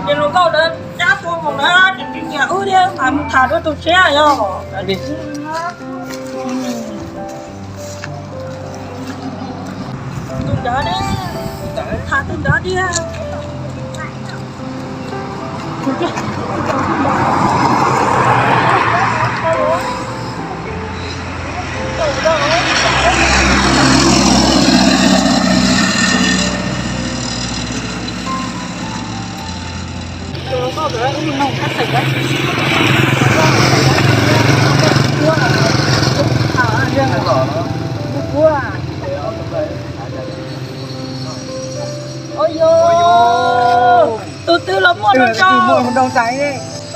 Ces hluas nkauj ntawd cab tua mus na, ces tsis nyiam wb thiab, mas mus tham dua tus tshiab yog. Tus ntawd ne, tham tus ntawd tiag. Tus twg los muaj hluas nraug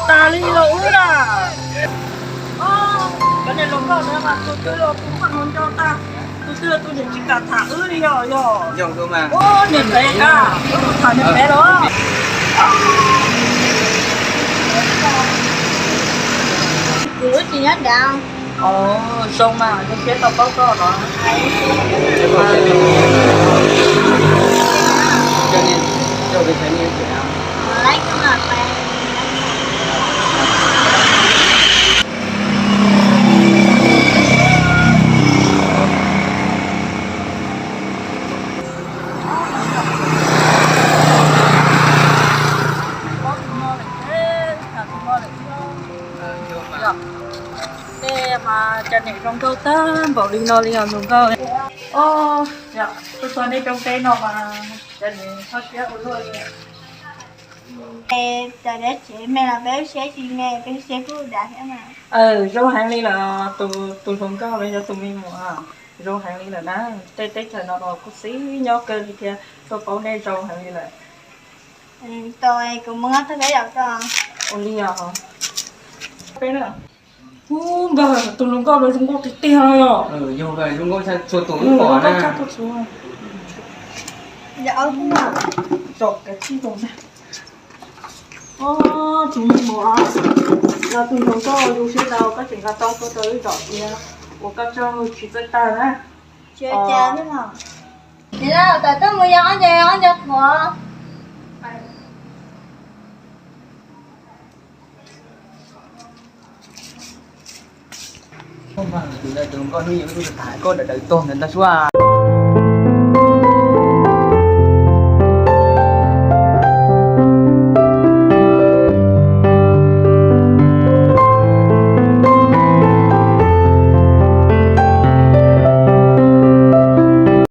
tas li los wb na. Cov niag hluas nkauj ntawd mas tus twg los kuj muaj hluas nraug tag, tus twg los tus niam tsis kam tham wb li os yog. Ua niam pem a, wb mus tham niam pem los. Kuv tsis nyob nrad. Zoo mas, zoo siab tau paub koj no. Tej mas cov niam zoo nkauj tag npaum li no li os hluas nkauj. Tus txog nej roob teb no mas cov niam txhob siab ua luaj li. Cov dab tsev me los peb siab tsis me, peb siab kuj dav thiab mas. Zoo heev li lawm, tus hluas nkauj los yog tus me muam zoo heev li lawm na. Tej teb chaws no los kuj xib nyob kawg li thiab, tuaj paub nej zoo heev li lawm. Tau, kuv muab tag peb yam ko. Ua li os. Peb na. Ub, npawg, tus hluas nkauj no zoo nkauj tiag tiag os. Zoo nkauj tshaj txhua tus. Tus me muam, yog tus hluas nkauj zoo siab ntau koj tseem nqa tau tuaj rau wb zom tiag, ua koj tsaug tsis txawj tag na. Tsis ua cas. Tom tuaj mus yog ob nco ob nco qhuav. Tus nkauj hnub nyoog wb tham koj daws daws tuag ntawd ntag sua.